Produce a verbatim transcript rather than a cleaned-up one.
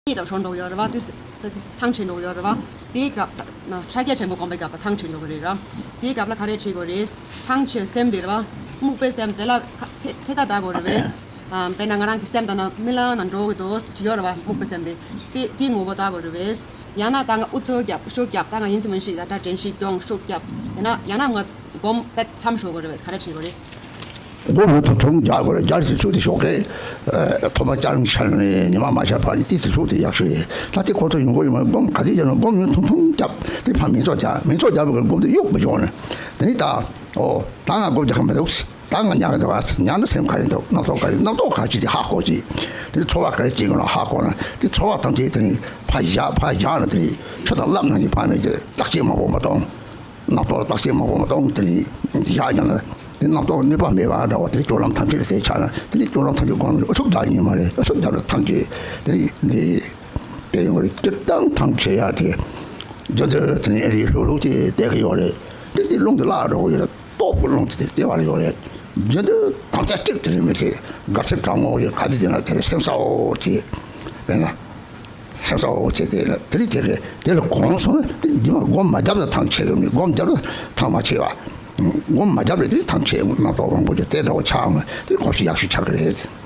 གཉིད་ལ་ཤོར་འགྲོ་གི་ཡོད་རེད་བ། དེ་དེ་ཐང་ཆད་འགྲོ་གི་ཡོད་རེད་བ། དེའི་སྐབས་ན་ཕྱག་རྒྱ་ཆེན་པོ་བསྒོམ་པའི་སྐབས་ལ་ཐང་ཆད་འགྲོ་གི་རེད་ར། དེའི་སྐབས་ལ་ག་རེ་བྱེད་དགོས་རེད། ཐང་ཆད་སེམས་དེ་རེད་བ། རྨུགས་པའི་སེམས་དེ་ལ་ཁ་ཐད་ཐད་ཀར་བལྟ་དགོས་རེད་བས། ཨ་དཔེར་ན་ང་རང་གི་སེམས་ད་ན་རྨི་ལམ་ནང་འགྲོ་གི་འདུག་ཅི་ཡོད་རེད་བ། རྨུགས་པའི་སེམས་དེ་དེ་དེའི་ངོ་བོ་བལྟ་དགོས་རེད་བས། ཡང་ན་ད་ང་ཨུ་ཚུགས་རྒྱབ་ཤུགས་རྒྱབ། ད་ང་ཡིན་གཅིག་མིན་གཅིག་ད་ད་དྲན་ཤེས་སྐྱོང་ཤུགས་རྒྱབ། ཡང་ན་ཡང་ན་ང་སྒོམ་པད་མཚམས་འཇོག་དགོས་རེད་བས། ག་རེ་བྱེད་དགོས་རེད། སྒོམ་ཐུབ་ཐུབ་རྒྱག་དགོས་རེད། རྒྱག་དུས་ཚོད་དེ་ཞོགས་ཀས་ཐོག་མ་སྐྱ་རེངས་ཤར་ནས་ཉི་མ་མ་ཤར་བར་ནས་དེ་དུས་ཚོད་དེ་ཡག་ཤོས་རེད། ད་དེ་ཁོ་ཚོ་ཡོང་གི་ཡོད་མ་རེད། སྒོམ་ག་ཚོད་རྒྱབ་ན་སྒོམ་ཡང་ཐུང་ཐུང་རྒྱབ། དེ་ཕར་མིང་ཚོགས་རྒྱག་མིང་ཚོགས་རྒྱབ་པའི་སྒོམ་དེ་གཡུག་མི་ཆོག་ནས། དེ་ནས་ད་ཨོ་ད་ང་སྒོམ་རྒྱག་གི་མི་འདུག་ད་ང་ཉལ་གི་འདུག་ཨ། ཉལ་ན་སེམས་ག་རེ་འདུག་རྣམ་རྟོག་ག་རེ། རྣམ་རྟོག་ག་ཅི་དེ་ཧ་གོ་ཅིག་དེ་ནས་ཚོར་བ་ག་རེ་སྐྱེ་གི་ན་ཧ་གོ་ན། དེ་ཚོར་བ་ཐམས་ཅད་དེ་ནས་ཕར་བཞག་ཕར་བཞག་ན། དེ་ནས་ཆུ་དང་རླབས་ནང་གི་བར་ནས་དེ་ནས་བརྟག་དཔྱད་མང་པོ་མ་གཏོང་། རྣམ་རྟོག་ལ་བརྟག་དཔྱད་མང་པོ་མ་གཏོང་། དེ་ནས་བཞག་ཀྱང་ན་དེ་རྣམ་རྟོག་གནོད་པ་མེད་པ་འདྲ་བ། དེ་ནས་སྤྱོད་ལམ་ཐམས་ཅད་ལ་ཟད་ཆགས་ན། དེ་ནས་སྤྱོད་ལམ་ཐམས་ཅད་སྒོམ་ནས་ཨུ་ཚུགས་རྒྱག་ཉན་མ་རེད། ཨུ་ཚུགས་རྒྱག་ན་ཐམས་ཅད་དེ་ནས་འདི་དེ་ཡོང་རེད། སྤྱིར་བཏང་ཐང་ཆད་ཡ་དེ་རྒྱུ་འདི་དེ་ནས་ཨ་རིའི་ལྷོ་ལུགས་དེ་བལྟས་ཀྱི་ཡོད་རེད། དེ་དེ་རླུང་དེ་བརླག་འགྲོ་གི་ཡོད་རེད། སྟོབས་ཀྱི་རླུང་དེ་དེ་བར་ཡོད་རེད། རྒྱུ་འདི་དམ་བཅའ་གཅིག་དེ་རེད། མི་དེ་དགའ་ཚོར་དྲང་མོ་ཡོད་ག་དེ་དེ་ན་དེ་ལ་སེམས་གསོ་བྱེད། དཔེར་ན། སེམས་གསོ་བྱེད་དེ་ལ་དེ་རིགས་དེ་རེད། དེ་ལ་གོམས་སོང་ན་དེ་རྒྱུ་མ་སྒོམ་མ་བརྒྱབ་ན་ཐང་ཆད་ཡོད་མེད། སྒོམ་བརྒྱབ་ན་ཐང་མ་ཆད་པ། སྒོམ་མ་བརྒྱབ་ན་དེ་ཐང་ཆད་ཡོང་། རྣམ་རྟོག་མང་པོ་ཅིག་དེ་འདྲ་བོ་ཆགས་ཡོང་ན་དེ་གོམས་གཤིས་ཡག་ཤོས་ཆགས་ཀྱི་རེད།